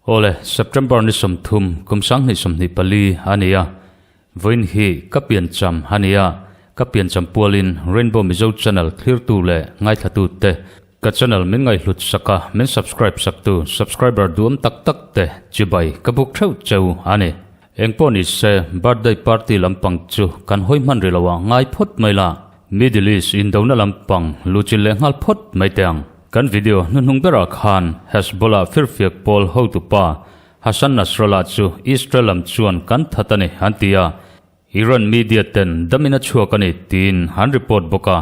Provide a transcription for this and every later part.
Awle, September ni 30, kum 2024 a ni a. Vawiin hi ka piancham a ni a, ka piancham pualin Rainbow Mizo Channel thlirtu leh ngaithlatute, ka channel min ngaihhlut sak a, min subscribe saktu subscriber duam tak tak te chibai ka buk theuh cheu a ni. Engpawh ni se, birthday party lampang chu kan hawi hman rih lo a, ngai phawt mai la. Middle East indona lampang luchil leh nghal phawt mai teh ang. Kan video hnuhnung berah khan Hezbollah firfiak pawl hotupa Hassan Nasrallah chu Israel lam chuan kan that a ni an ti a, Iran media ten damin a chhuak a ni tiin an report bawk a.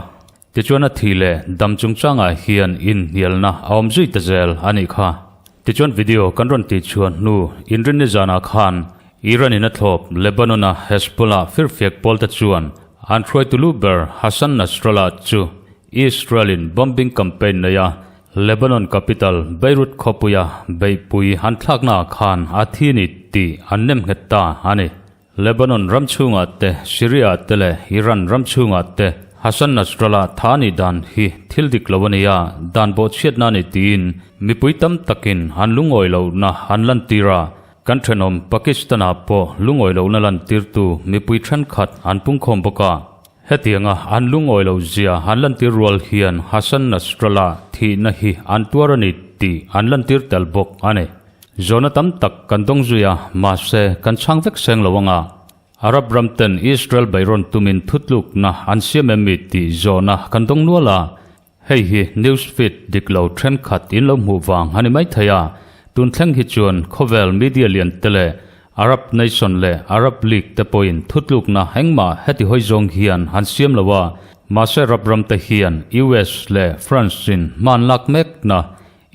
Tichuan a thi leh dam chungchangah hian inhnialna a awm zui ta zel a nih kha. Tichuan video kan rawn tih chhuah hnu inrinni zanah khan Iran in a thlawp Lebanon-a Hezbollah firfiak pawlte chuan an hruaitu lu ber Hassan Nasrallah chu Israel-in bombing campaign neia Lebanon capital Beirut khawpuia beihpui an thlaknaah khan a thi ni tih an nem nghet ta a ni. Lebanon ram chhungah te, Syria te leh Iran ram chhungah te Hassan Nasrallah tha nih dan hi thil dik lo a ni a, dan bawhchhiatna a ni tiin mipui tam takin an lungawi lohna an lantir a, kan thenawm Pakistan-ah pawh lungawi lohna lantirtu mipui thenkhat an pungkhawm bawk a. Hetianga an lungawi loh zia an lantir rual hian Hassan Nasrallah thihna hi an tuar a ni tih an lantir tel bawk a ni. Zawhna tam tak kan dawng zui a, mahse kan chhang vek seng lo anga Arab ram ten Israel beihrawn tumin thutlukna an siam em mi tih zawhna kan dawng nual a, hei hi news feed dik lo thenkhat in lo hmuh vang a ni maithei a, tun thleng hi chuan khawvel media lian te leh Arab nation leh Arab League te pawhin thutlukna engmah heti hawi zawng hian an siam lo a, mahse Arab ram te hian US leh France in hman lak mekna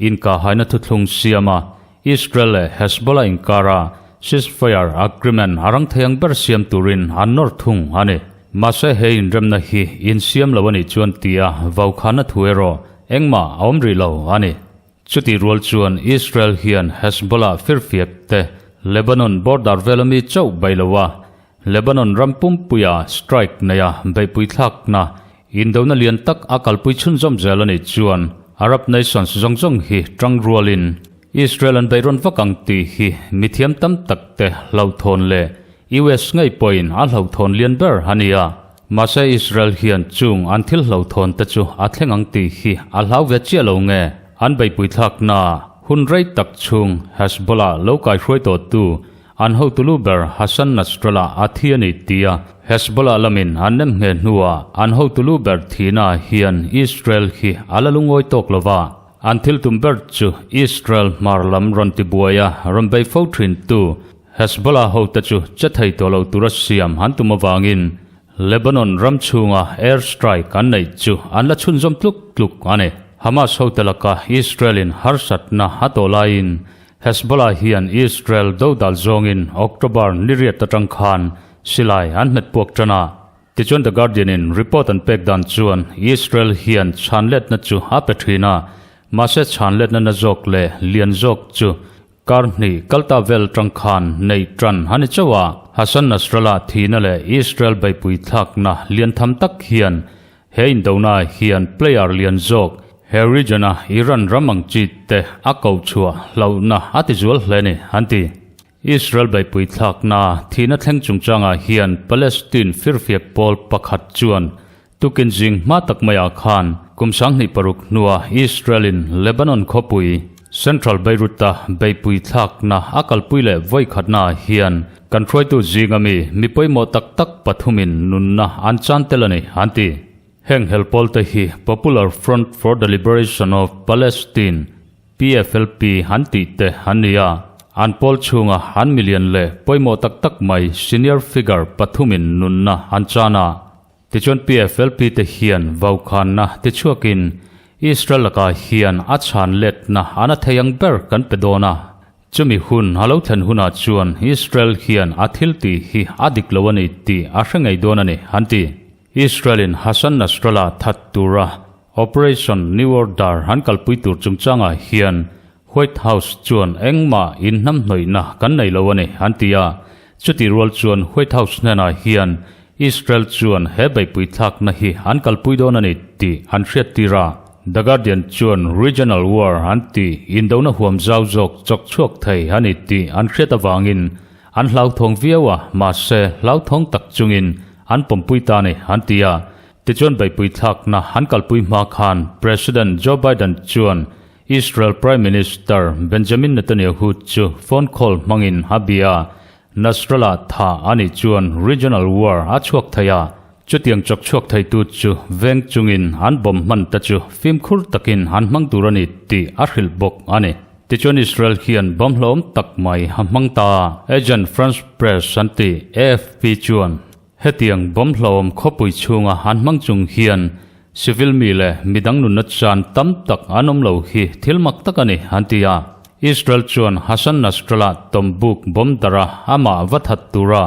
Inkahhaina thuthlung siama Israel leh Hezbollah inkara ceasefire agreement a rang thei ang ber siam turin an nawr thung a ni. Mahse he inremna hi insiam lo a nih chuan tia vaukhana thu erawh engmah a awm rih lo a ni. Chutih rual chuan Israel hian Hezbollah firfiak te Lebanon border vela mi chauh bai lo a, Lebanon ram pumpuia strike neia beihpui thlakna Indona lian tak a kalpui chhunzawm zel a nih chuan Arab nations zawng zawng hi tang rualin Israel an beihrawn vak ang tih hi mithiam tam tak te hlauhthawn leh US ngei pawhin a hlauhthawn lian ber a ni a. Mahse Israel hian chung an thil hlauhthawn te chu a thleng ang tih hi a hlau ve chiah lo nge an beihpui thlakna hun rei tak chhung Hezbollah lo kaihruai tawhtu An hotu lu ber Hassan Nasrallah a thi a ni tia Hezbollah lamin an nem nghe hnuah an hotu lu ber thihna hian Israel hi a la lungawi tawk lo va. An thil tum ber chu Israel hmar lam rawn tibuai a rawn bei fo thintu Hezbollah hote chu che thei tawh lo tura siam an tum avangin Lebanon ram chhunga air strike an neih chu an la chhunzawm tluk tluk a ni. Hamas hote laka Israel-in harsatna a tawh laiin Hezbollah hian Israel dodal zawngin October ni riat atang khan silai an hmet puak tan a. Tichuan The Guardian-in report an pek dan chuan Israel hian chhanletna chu a pe thin a, mahse chhanletna na zawk leh lian zawk chu kar hnih kalta vel atang khan neih tan a ni chauh a. Hassan Nasrallah thihna leh Israel beihpui thlakna lian tham tak hian He indona hian player lian zawk he region-a Iran ram ang chi te a koh chhuah hlauhna a ti zual hle ni, an ti. Israel beihpui thlakna thihna thleng chungchangah hian Palestine firfiak pawl pakhat chuan tukin zing hma tak maiah khan kum 26 hnua Israel-in Lebanon khawpui Central Beirut-a beihpui thlakna a kalpui leh vawikhatnaah hian Kan hruaitu zinga mi mi pawimawh tak tak pathumin nunna an chan tel a ni, an ti. Heng helpawlte hi Popular Front for the Liberation of Palestine, PFLP, an tih te an ni a. An pawl chhunga an milian leh pawimawh tak tak mai senior figure pathumin nunna an chan a. Tichuan PFLP te hian vaukhanna tichhuakin Israel lakah hian a chhan letna an a thei ang ber kan pe dawn a. Chumi hun a lo thlen hunah chuan Israel hian a thil tih hi a dik lo a ni tih a hre ngei dawn a ni, an ti. Israel-in Hassan Nasrallah that tura Operation New Order an kalpui tur chungchangah hian White House chuan engmah inhnamhnawihna kan nei lo a ni, an ti a. Chutih rual chuan White House hnenah hian Israel chuan he beihpui thlakna hi an kalpui dawn a ni tih an hriattir a. The Guardian chuan regional war an tih indona huam zau zawk chawk chhuak thei a ni tih an hriat avangin an hlauthawng viau a, mahse hlauthawng tak chungin an pawmpui ta a ni an ti a. Tichuan beihpui thlakna an kalpui hma khan President Joe Biden chuan Israel Prime Minister Benjamin Netanyahu chu phone call hmangin a bia a, Nasrallah tha a nih chuan regional war a chhuak thei a, chutiang chawk chhuak theitu chu veng chungin an bomb hman te chu fimkhur takin an hmang tur a ni tih a hrilh bawk a ni. Tichuan Israel hian bomb hlawm tak mai a hmang ta a, Agent France Press an tih AFP chuan Hetiang bomb hlauhawm khawpui chhunga an hmang chung hian civil mi leh midang nunna chan tam tak an awm lo hi thil mak tak a ni, an ti a. Israel chuan Hassan Nasrallah tawmbuk bomb darh a amah va that tura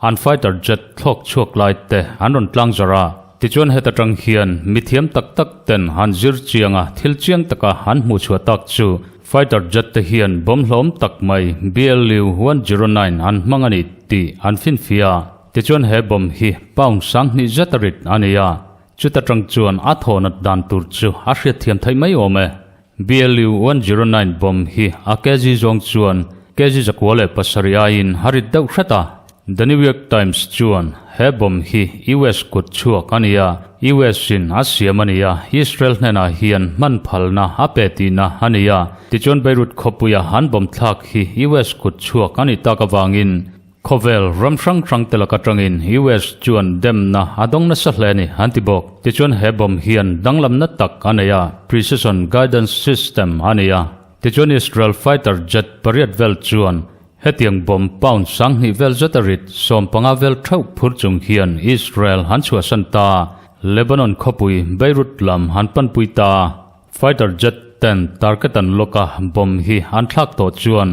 an fighter jet thlawk chhuak lai te an rawn tlang zarh a. Tichuan heta tang hian mithiam tak tak ten han zir chiang a thil chiang taka an hmuh chhuah tak chu fighter jet te hian bomb hlauhawm tak mai BLU 109 an hmang a ni tih an finfiah a. Tichuan he bomb hi pound 2000 zet a rit a ni a, chuta tang chuan a thawhnat dan tur chu a hriatthiam theih mai awm e. BLU 109 bomb hi a kg zawng chuan kg 107 aiin a rit deuh hret a. The New York Times chuan he bomb hi US kut chhuak a ni a, US in a siam a ni a, Israel hnenah hian hman phalna a pe tihna a ni a. Tichuan Beirut khawpuia an bomb thlak hi US kut chhuak a nih tak avangin Khawvel ram hrang hrang te lak atangin US chuan demna a dawng nasa hle a ni, an ti bawk. Tichuan he bomb hian danglamna tak a nei a, precision guidance system a nei a. Tichuan Israel fighter jet pariat vel chuan hetiang bomb pound 2000 vel zet a rit 15 vel theuh phur chung hian Israel an chhuahsan ta a, Lebanon khawpui Beirut lam an panpui ta a. Fighter jet ten target an lawk a, bomb hi an thlak tawh chuan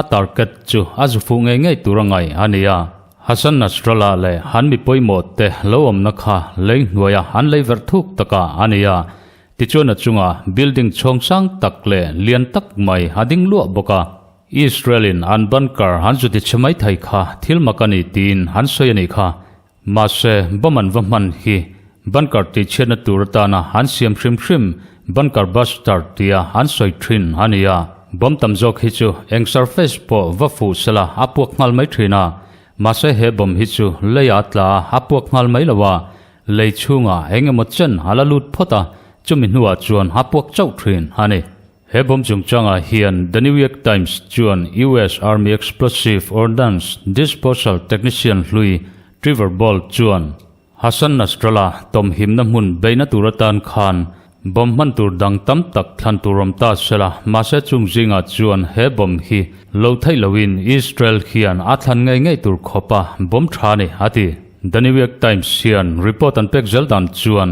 A target chu a zu fuh ngei ngei tur a ngaih a ni a. Hassan Nasrallah leh han mi pawimawh te lo awmna kha lei hnuaia an lei verh thuk takah a ni a. Tichuan a chunga building chhawng sang tak leh lian tak mai a ding luah bawk a. Israel-in an bunker an zu ti chhe mai thei kha thil mak a ni tiin an sawi a nih kha. Mahse, bomb an va hman hi bunker tihchhiatna tur atana an siam hrim hrim bunker buster tia an sawi thin a ni a. Bomb tam zawk hi chu eng surface pawh va fuh sela a puak nghal mai thin a. Mahse he bomb hi chu leiah a tla a, a puak nghal mai lo a, lei chhungah eng emaw chen a la lut phawt a, chumi hnuah chuan a puak chauh thin a ni. He bomb chungchangah hian The New York Times chuan US Army Explosive Ordnance Disposal Technician hlui Trevor Bolt chuan Hassan Nasrallah tawmhimna hmun beihna tur atan khan bomb hman tur dang tam tak thlan tur awm ta sela, mahse chung zingah chuan he bomb hi lo theih loin Israel hian a thlan ngei ngei tur khawpa bomb tha a ni, a ti. The New York Times hian report an pek zel dan chuan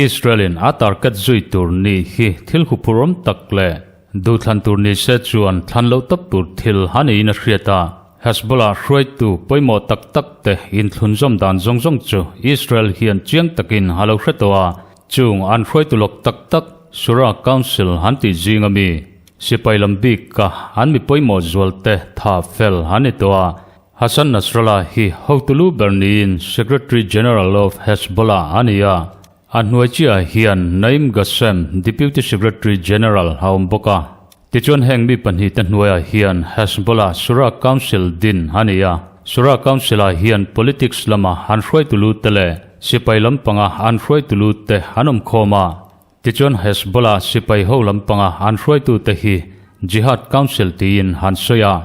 Israel-in a target zui tur nih hi thil huphurhawm tak leh duhthlan tur ni se chuan thlan loh tawp tur thil a niin a hriat a. Hezbollah hruaitu pawimawh tak tak te inthlunzawm dan zawng zawng chu Israel hian chiang takin a lo hre tawh a, chung an hruaitu lawk tak tak Shura Council an tih zing ami sipai lam bika an mi pawimawh zual te tha fel an ni tawh a. Hassan Nasrallah hi hotu lu ber niin Secretary General of Hezbollah a ni a, a hnuai chiahah hian Naim Ghassem, Deputy Secretary General a awm bawk a. Tichuan heng mi pahnihte hnuaiah hian Hezbollah Shura Council din a ni a, Shura Council-ah hian politics lama an hruaitu lu te leh sipai lampanga an hruaitu lu te an awm khawm a. Tichuan Hezbollah sipai ho lampanga an hruaitute hi Jihad Council tiin an sawi a.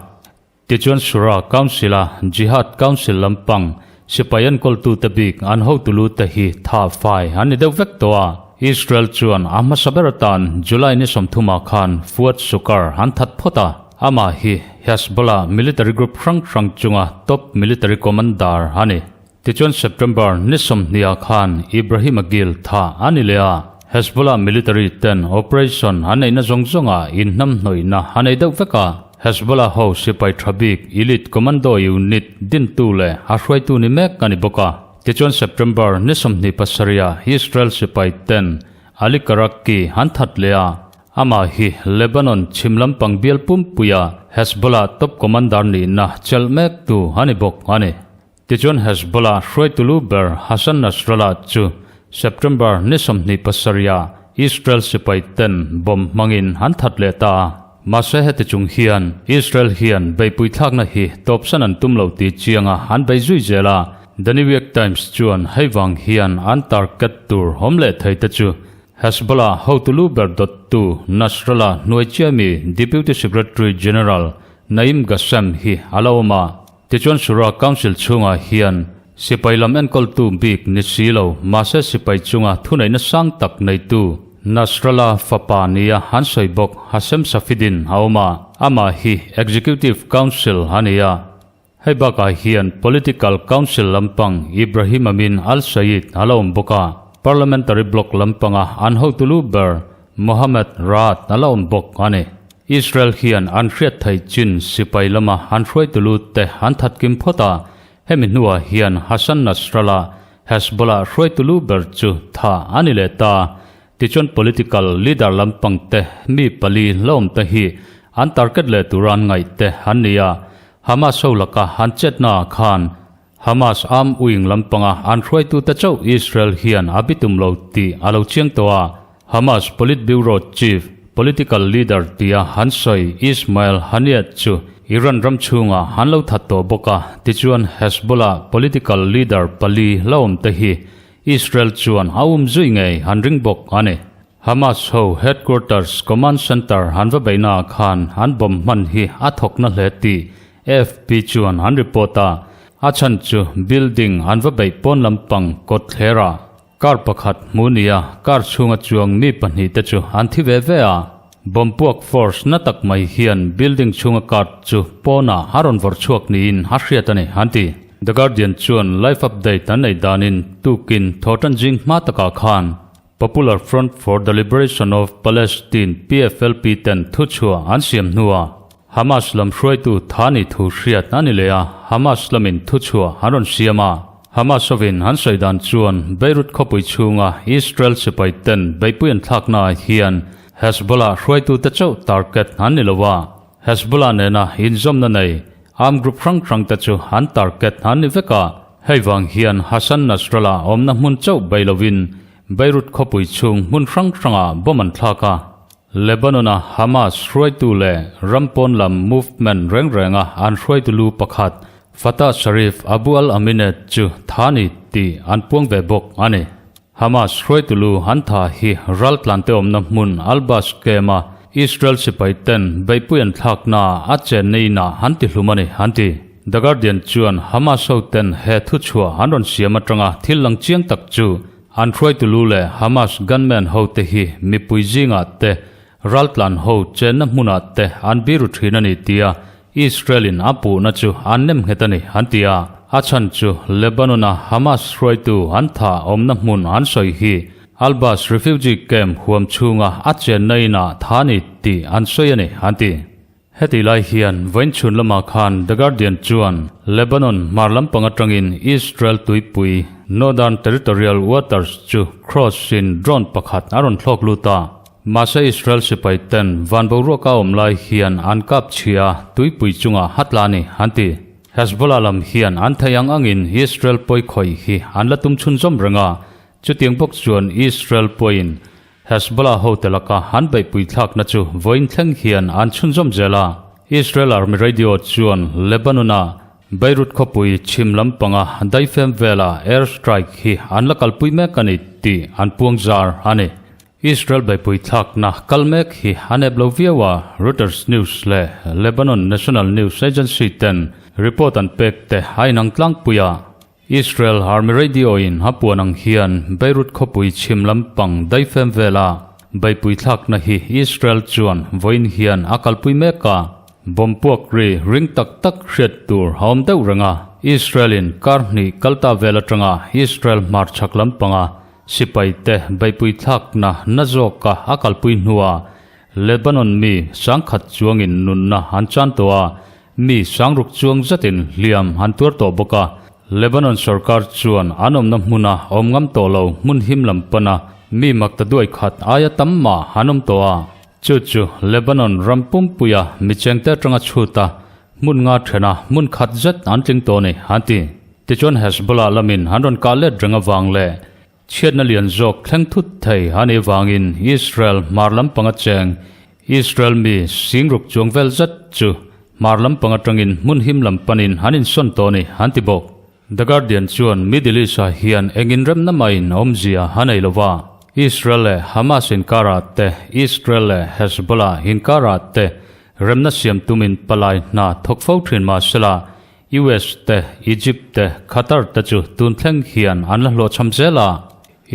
Tichuan Shura Council-a Jihad Council lampang sipai enkawltute bik an hotulute hi tha fai an ni deuh vek tawh a. Israel chuan a hmasa ber atan July ni 30 ah khan Fuad Shukr an that phawt a. Amah hi Hezbollah military group hrang hrang chunga top military commander a ni. Tichuan September ni 20 ah khan Ibrahim Agil tha a ni leh a. Hezbollah military ten operation an neihna zawng zawngah inhnamhnawihna a nei deuh vek a. Hezbollah ho sipai tha bik elite commando unit dintu leh a hruaitu ni mek a ni bawk a. Tichuan September ni 27 ah Israel sipai ten Ali Karaki an that leh a. Amah hi Lebanon chhim lampang bial pumpuia Hezbollah top commander nihna chelh mektu a ni bawk a ni. Tichuan Hezbollah hruaitu lu ber Hassan Nasrallah chu September ni 27 ah Israel sipai ten bomb hmangin an that leh ta a. Mahse heti chung hian Israel hian beihpui thlakna hi tawpsan an tum lo tih chianga an bei zui zel a. The New York Times chuan hei vang hian an target tur awm leh thei te chu Hezbollah hotu lu ber dawttu Nasrallah hnuai chiami Deputy Secretary General Naim Qassem hi a la awm a. Tichuan Shura Council chhungah hian sipai lam enkawltu bik ni si lo, mahse sipai chunga thuneihna sang tak neitu Nasrallah fapa nia an sawi bawk Hashem Safieddine a awm a, amah hi Executive Council a ni a. Hei bakah hian Political Council lampang Ibrahim Amin al-Sayyid a la awm bawk a, Parliamentary Bloc lampanga an hotu lu ber Mohammed Raad a la awm bawk a ni. Israel hian an hriat theih chin sipai lama an hruaitu lut te an that kim phawt a, hemi hnuah hian Hassan Nasrallah, Hezbollah hruaitu lu ber chu tha a ni leh ta. Tichuan political leader lampang te mi pali hlawm te hi an target leh tura an ngaih te an ni a, Hamas ho laka an chetna ah khan Hamas arm wing lampanga an hruaitute chauh Israel hian a bitum lo tih a lo chiang tawh a, Hamas Politburo chief, political leader tia han sawi Ismail Haniyeh chu Iran ram chhungah an lo that tawh bawk a, tichuan Hezbollah political leader pali la awm te hi Israel chuan a um zui ngei an ring bawk a ni. Hamas ho headquarters command center an va beihna ah khan an bomb hman hi a thawk na hle tih AFP chuan an report a, a chhan chu building an va beih pawn lampang kawt thler ah car pakhat hmu nia car chhunga chuang mi pahnih te chu an thi ve ve a. Bomb puak force na tak mai hian building chhunga car chu pawnah a rawn vawrh chhuak niin a hriat a ni, an ti. The Guardian chuan live update an nei danin tukin thawhtan zing hma takah khan Popular Front for the Liberation of Palestine, PFLP, ten thuchhuah an siam hnuah Hamas lam hruaitu tha ni thu hriat a ni leh a, Hamas lamin thuchhuah an rawn siam a. Hamas hovin an sawi dan chuan Beirut khawpui chhunga Israel sipai ten beihpui an thlaknaah hian Hezbollah hruaitute chauh target an ni lo a, Hezbollah nena inzawmna nei armed group hrang hrangte chu an target an ni vek a. Hei vang hian Hassan Nasrallah awmna hmun chauh bei lovin Beirut khawpui chhung hmun hrang hrangah bomb an thlak a. Lebanon-a Hamas hruaitu leh ram pawn lam movement reng renga an hruaitu lu pakhat Fatah Sharif Abu al-Amineh chu tha ni tih an puang ve bawk a ni. Hamas hruaitu lu an tha hi raltlante awmna hmun Al-Bas camp-a Israel sipai ten beihpui an thlaknaah a chenna inah an ti hlum a ni, an ti. The Guardian chuan Hamas ho ten he thuchhuah an rawn siam atanga thil lang chiang tak chu an hruaitu lu leh Hamas gunman ho te hi mipui zingah te raltlan ho chenna hmunah te an biru thin a ni tia Israel in a puhna chu an nem nghet a ni, an ti a. A chhan chu Lebanon-a Hamas hruaitu an thah awmna hmun an sawi hi Al-Bas refugee camp huam chhunga a chenna inah tha ni tih an sawi a ni, an ti. Heti lai hian vawiin chhun lamah khan The Guardian chuan Lebanon hmar lampang atangin Israel tuipui Northern Territorial Waters chu cross-in drone pakhat a rawn thlawk lut a. Mahse Israel sipai ten van boruaka awm lai hian an kap chhia tuipui chungah a tla a ni, an ti. Hezbollah lam hian an theih ang angin Israel pawi khawih hi an la tum chhunzawm reng a, chutiang bawk chuan Israel pawiin Hezbollah hote laka an beihpui thlakna chu vawiin thleng hian an chhunzawm zel a. Israel Army Radio chuan Lebanon-a Beirut khawpui chhim lampanga daifem vela air strike hi an la kalpui mek a ni tih an puang zar a ni. Israel beihpui thlakna kal mek hi a nep lo viau a, Reuters News leh Lebanon National News Agency ten report an pek te a inang tlangpui a. Israel Army Radio in a puan ang hian Beirut khawpui chhim lampang daifem vela beihpui thlakna hi Israel chuan vawiin hian a kalpui mek a, bomb puak ri ring tak tak hriat tur a awm deuh reng a. Israel in kar hnih kalta vel atanga Israel hmarchhak lampanga sipai te beihpui thlakna na zawka a kalpui hnuah Lebanon mi sangkhat chuangin nunna an chan tawh a, Mi sangruk chuang zetin hliam an tuar tawh bawk a, Lebanon sorkar chuan an awmna hmuna awm ngam tawh lo hmun him lam pana mi makta duai khat aia tam mah an awm tawh a. Chu chu Lebanon ram pumpuia mi chengte atanga chhut a, hmun nga thena hmun khat zet an tling tawh a ni, an ti. Tichuan Hezbollah lamin an rawn kah let reng avang leh chhiatna lian zawk thleng thut thei a nih vangin Israel hmar lampanga cheng Israel mi singruk chuang vel zet chu hmar lampang atangin hmun him lam panin an insawn tawh a ni, an ti bawk. The Guardian chuan Middle East-ah hian eng inremna mahin awmzia a nei lo va, Israel leh Hamas inkarah te, Israel leh Hezbollah inkarah te remna siam tumin palai hna thawk fo thin mah sela, US te, Egypt te, Qatar te chu tun thleng hian an la hlawhchham zel a.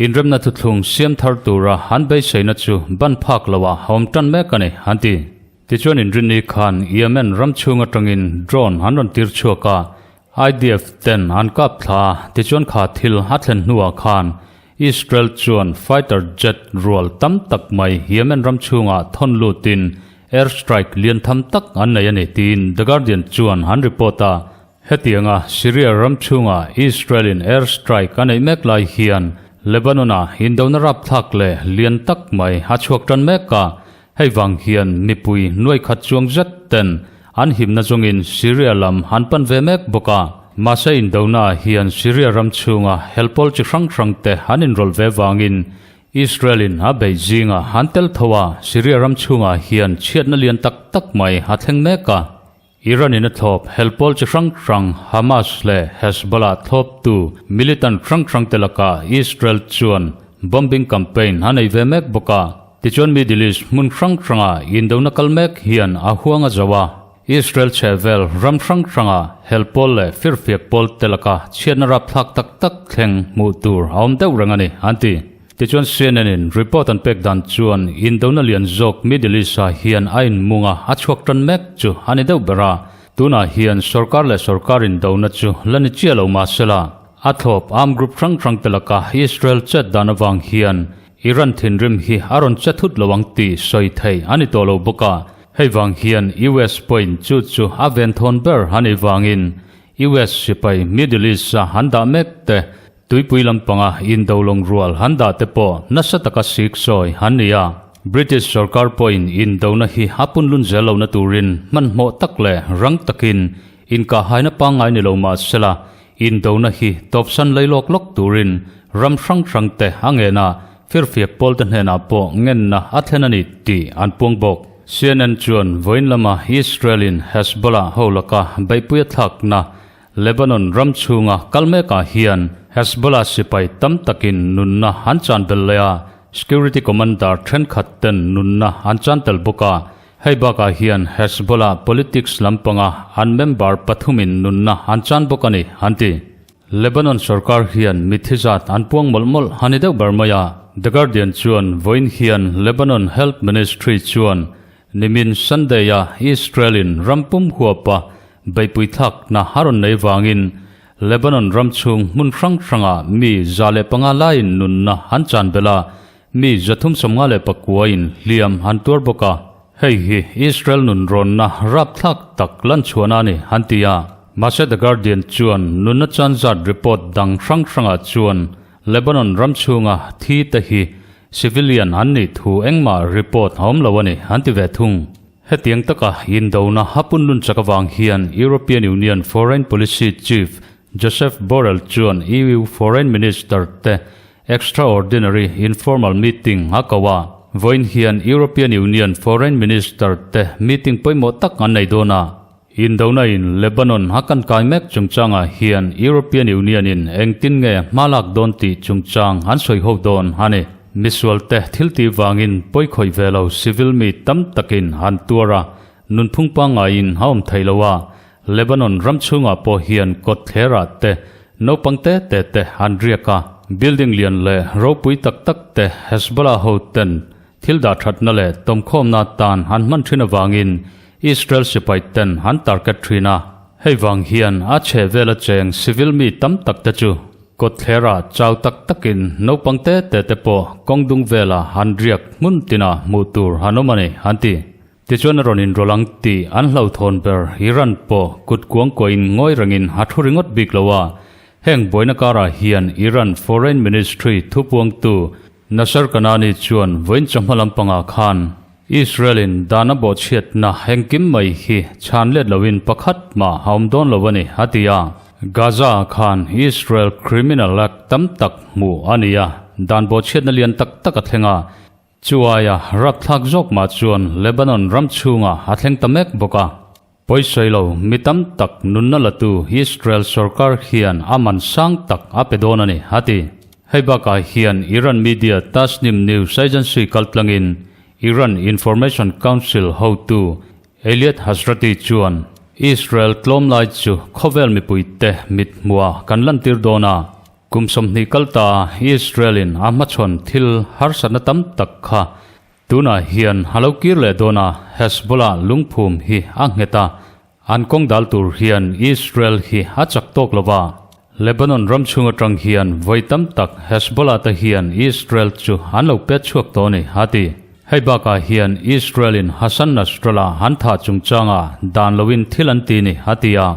Inremna thuthlung siam thar tura an beiseina chu ban phak loah a awm tan mek a ni, an ti. Tichuan inrinni khan Yemen ram chhung atangin drone an rawn tir chhuak a, IDF ten an kap thla a, tichuan kha thil a thlen hnuah khan Israel chuan fighter jet rual tam tak mai Yemen ram chhungah thawn lutin air strike lian tham tak an nei a ni tiin The Guardian chuan an report a. Hetianga Syria ram chhunga Israel-in air strike a neih mek lai hian Lebanon-ah indona rapthlak leh lian tak mai a chhuak tan mek a, Hei vang hian mipui nuai khat chuang zet ten an himna zawngin Syria lam an pan ve mek bawk a. Mahse indona hian Syria ram chhunga helpawl chi hrang hrang te an inrawlh ve vangin Israel in a bei zinga an tel tho a, Syria ram chhungah hian chhiatna lian tak tak mai a thleng mek a. Iran in a thlawp helpawl chi hrang hrang Hamas leh Hezbollah thlawptu militant hrang hrang te lakah Israel chuan bombing campaign a nei ve mek bawk a. Tichuan Middle East hmun hrang hranga indona kal mek hian a huang a zo a, Israel chhehvel ram hrang hranga helpawl leh firfiak pawl te laka chhiatna rapthlak tak tak thleng hmuh tur a awm deuh reng a ni, an ti. Tichuan CNN in report an pek dan chuan indona lian zawk Middle East-ah hian a inmung a, a chhuak tan mek chu a ni deuh ber a. Tunah hian sorkar leh sorkar indona chu la ni chiah lo mah sela, a thlawp armed group hrang hrang te laka Israel chet dan avang hian Iran thinrim hi a rawn che thut lo ang tih sawi theih a ni tawh lo bawk a. Hei vang hian US pawhin chu chu a venthawn ber a nih vangin US sipai Middle East-a an dah mek te Tuipui lampanga indo lawng rual han dah te pawh nasa taka sik sawi an ni a. British sorkar pawhin indona hi a punlun zel lohna turin hmanhmawh tak leh rang takin inkahhaina pangngai ni lo mah sela, indona hi tawpsan lei lawk lawk turin ram hrang hrang te a ngen a, firfiak pawlte hnenah pawh ngenna a thlen a ni tih an puang bawk. CNN chuan vawiin lama Israel-in Hezbollah ho laka beihpui a thlakna Lebanon ram chhunga kal mekah hian Hezbollah sipai tam takin nunna an chan belh leh a, security commander thenkhat ten nunna an chan tel bawk a. Hei bakah hian Hezbollah politics lampanga an member pathumin nunna an chan bawk a ni, an ti. Lebanon sorkar hian mithi zat an puang mawlh mawlh a ni deuh ber mai a. The Guardian chuan vawiin hian Lebanon Health Ministry chuan Nimin Sunday-a Israel-in ram pum huapa beihpui thlakna a rawn nei vangin Lebanon ram chhung hmun hrang hrangah mi 105 laiin nunna an chan belh a, mi 359-in hliam an tuar bawk a. Hei hi Israel nunrawnna rapthlak tak lanchhuahna a ni, an ti a. Mahse The Guardian chuan nunna chan zat report dang hrang hrangah chuan Lebanon ram chhunga thi te hi Civilian an nih thu engmah report a awm lo a ni, an ti ve thung. Hetiang taka indona a punlun chak avang hian European Union Foreign Policy Chief Josep Borrell chuan EU Foreign Minister te extraordinary informal meeting a ko a. Vawiin hian European Union Foreign Minister te meeting pawimawh tak an nei dawn a. Indona in Lebanon a kan kai mek chungchangah hian European Union in engtin nge hma lak dawn tih chungchang an sawi ho dawn a ni. Misual te thil tih vangin pawi khawih ve lo civil mi tam takin an tuar a, nunphung pangngaiin a awm thei lo a. Lebanon ram chhungah pawh hian kawt thlerah te naupang te te te an riak a, building lian leh ropui tak tak te Hezbollah ho ten Thil dah thatna leh tawmkhawmna tan an hman thin avangin Israel sipai ten an target thin a. Hei vang hian a chheh vela cheng civil mi tam tak te chu kawtthlerah chau tak takin naupang te te te pawh kawng dung vela an riak hmun tinah hmuh tur an awm a ni, an ti. Tichuan a rawn inrawlh ang tih an hlauhthawn ber Iran pawh kut kuang kuahin ngawi rengin a thu ringawt bik lo a. Heng buaina karah hian Iran Foreign Ministry thupuangtu Nasser Kanani chuan vawiin chawhma lampangah khan. Israel-in dan a bawhchhiatna engkim mai hi chhan let loin pakhat mah a awm dawn lo a ni, a ti a. Gaza-ah khan Israel criminal act tam tak hmuh a ni a, dan bawhchhiatna lian tak tak a thleng a. Chu aia rapthlak zawk mah chuan Lebanon ram chhungah a thleng ta mek bawk a. Pawisawi lo, mi tam tak nunna latu Israel sorkar hian a man sang tak a pe dawn a ni, a ti. Hei bakah hian Iran media Tasnim News Agency kaltlangin Iran Information Council hotu Eliot Hazrati chuan Israel tlawm lai chu khawvel mipuite mit hmuha kan lantir dawn a, kum 20 kal ta Israel-in a hmachhawn thil harsatna tam tak kha Tunah hian a lo kir leh dawn a, Hezbollah lungphum hi a nghet a, an kawng dal tur hian Israel hi a chak tawk lo va. Lebanon ram chhung atang hian vawi tam tak Hezbollah te hian Israel chu an lo pet chhuak tawh a ni, a ti. Hei bakah hian Israel-in Hassan Nasrallah an thah chungchangah dan loin thil an ti ni, a ti a.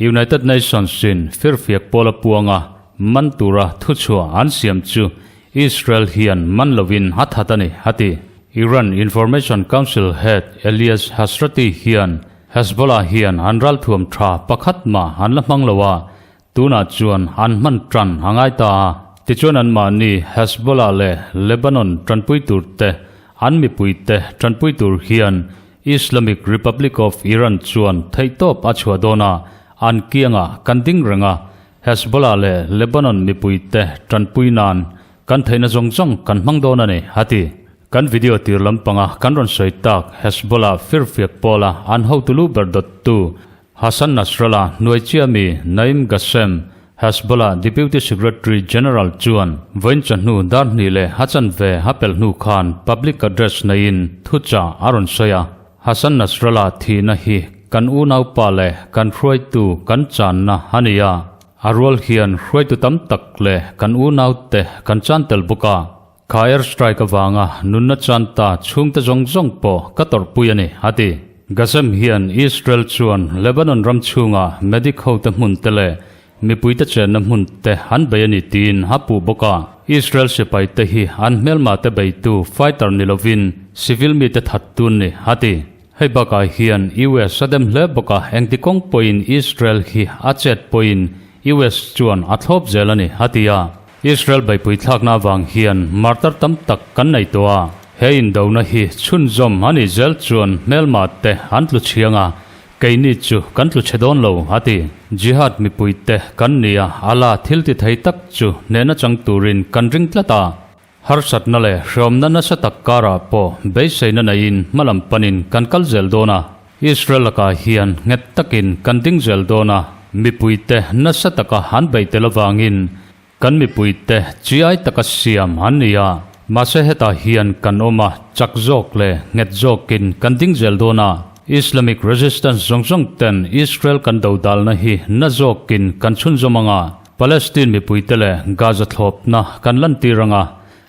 United Nations-in firfiak pawl a puang a, man tura thuchhuah an siam chu Israel hian man lovin a that a ni, a ti. Iran Information Council head Elias Hasrati hian Hezbollah hian an ralthuam tha pakhat mah an la hmang lo a, tunah chuan an hman tan a ngai ta a. Tichuan anmahni Hezbollah leh Lebanon tanpui tur te, an mipui te tanpui tur hian Islamic Republic of Iran chuan theihtawp a chhuah dawn a, an kiangah kan ding reng a, Hezbollah leh Lebanon mipuite tanpui nan kan theihna zawng zawng kan hmang dawn a ni, a ti. Kan video tir lampanga kan rawn sawi tak Hezbollah firfiak pawla an hotu lu ber dawttu Hassan Nasrallah hnuai chia mi Naim Ghassem, Hezbollah Deputy Secretary General chuan vawiin chawhnu dar hnih leh a chanve a pelh hnu khan public address neiin thuchah a rawn sawi a. Hassan Nasrallah thihna hi kan unaupa leh kan hruaitu kan channa a ni a, a rual hian hruaitu tam tak leh kan unaute kan chan tel bawk a. Kha air strike avanga nunna chan ta chhungte zawng zawng pawh ka tawrhpui a ni, a ti. Gazem hian Israel chuan Lebanon ram chhunga medic hote hmun te leh Mipuite chenna hmun te an bei a ni tiin a puh bawk a. Israel sipai te hi an hmelma te beitu fighter ni lovin civil mite that tun ni a ti. Hei bakah hian US a dem hle bawk a, engti kawng pawhin Israel hi a chet pawhin US chuan a thlawp zel a ni a ti a. Israel beipui thlakna avang hian martar tam tak kan nei tawh a, he indona hi chhunzawm a nih zel chuan hmelma te an tlu chhiang a, Keini chu kan tlu chhe dawn lo, a ti. Jihad mipuite kan ni a, Allah thil ti thei tak chu hnehna chang turin kan ring tlat a. Harsatna leh hreawmna nasa tak karah pawh beiseina neiin hmalam panin kan kal zel dawn a. Israel lakah hian nghet takin kan ding zel dawn a, mipuite nasa taka an beih tel avangin Kan mipuite chiai taka siam an ni a, mahse hetah hian kan awm a, chak zawk leh nghet zawkin kan ding zel dawn a. Islamic Resistance zawng zawng ten Israel kan do dalna hi na zawkin kan chhunzawm ang a, Palestine mipuite leh Gaza thlawpna kan lantir ang a,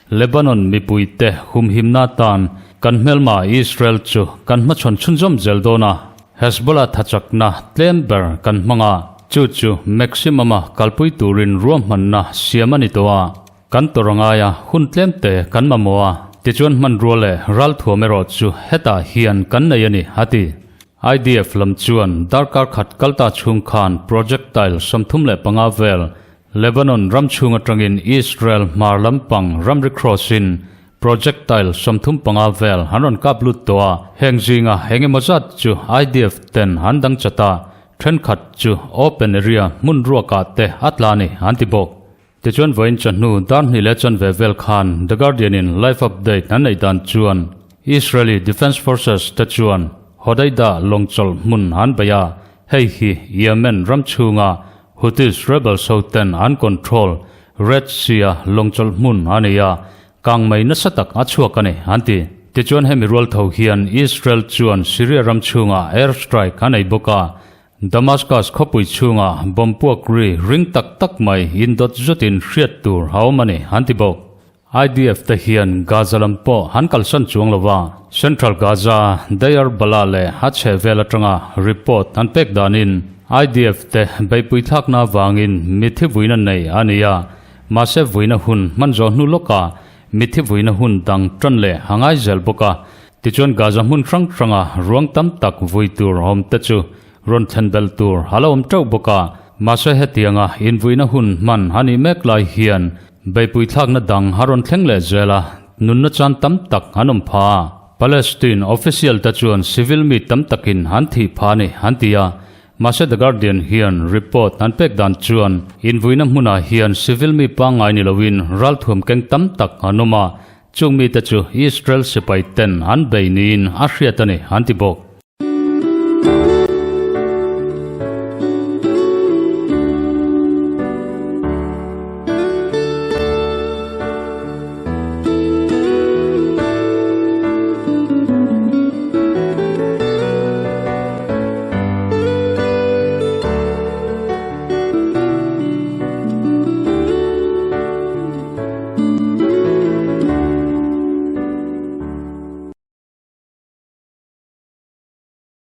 Lebanon mipuite humhimna atan kan hmelma Israel chu kan hmachhawn chhunzawm zel dawn a. Hezbollah thachakna tlem ber kan hmang a, chu chu maximum-a kalpui turin ruahmanna siam a ni tawh a, kan tawrh a ngai a, hun tlem te kan mamawh a, tichuan hmanrua leh ralthuam erawh chu hetah hian kan nei a ni, a ti. IDF lam chuan darkar khat kalta chhung khan projectile 35 vel Lebanon ram chhung atangin Israel hmar lampang ramri cross-in Projectile 35 vel an rawn kap lut tawh a, heng zinga eng emaw zat chu IDF ten an dang chat a, thenkhat chu open area hmun ruakah te a tla a ni an ti bawk. Tichuan vawiin chawhnu dar hnih leh chanve vel khan The Guardian-in live update an neih dan chuan Israeli Defence Forces te chuan Hodeidah lawngchawlh hmun an bei a, hei hi Yemen ram chhunga Houthis rebels ho ten an control Red Sea-a lawngchawlh hmun a nei a, kangmei nasa tak a chhuak a ni, an ti. Tichuan hemi rual tho hian Israel chuan Syria ram chhungah air strike a nei bawk a, Damascus khawpui chhungah bomb puak ri ring tak tak mai indawt zutin hriat tur a awm a ni, an ti bawk. IDF te hian Gaza lam pawh an kalsan chuang lo va, Central Gaza, Deir Balah leh a chhehvel atanga report an pek danin IDF te beihpui thlakna avangin mithi vuina nei a ni a, mahse vuina hun hman zawh hnu lawkah mithi vuina hun dang tan leh a ngai zel bawk a. Tichuan Gaza hmun hrang hranga ruang tam tak vui tur awm te chu rawn thlen belh tur a la awm teuh bawk a. Mahse hetianga invuina hun hman a nih mek lai hian beihpui thlakna dang a rawn thleng leh zel a, nunna chan tam tak an awm pha. Palestine official te chuan civil mi tam takin an thih pha a ni an ti a, mahse The Guardian hian report an pek dan chuan invuina hmunah hian civil mi pangngai ni loin ralthuam keng tam tak an awm a, Chung mite chu Israel sipai ten an bei niin a hriat a ni, an ti bawk.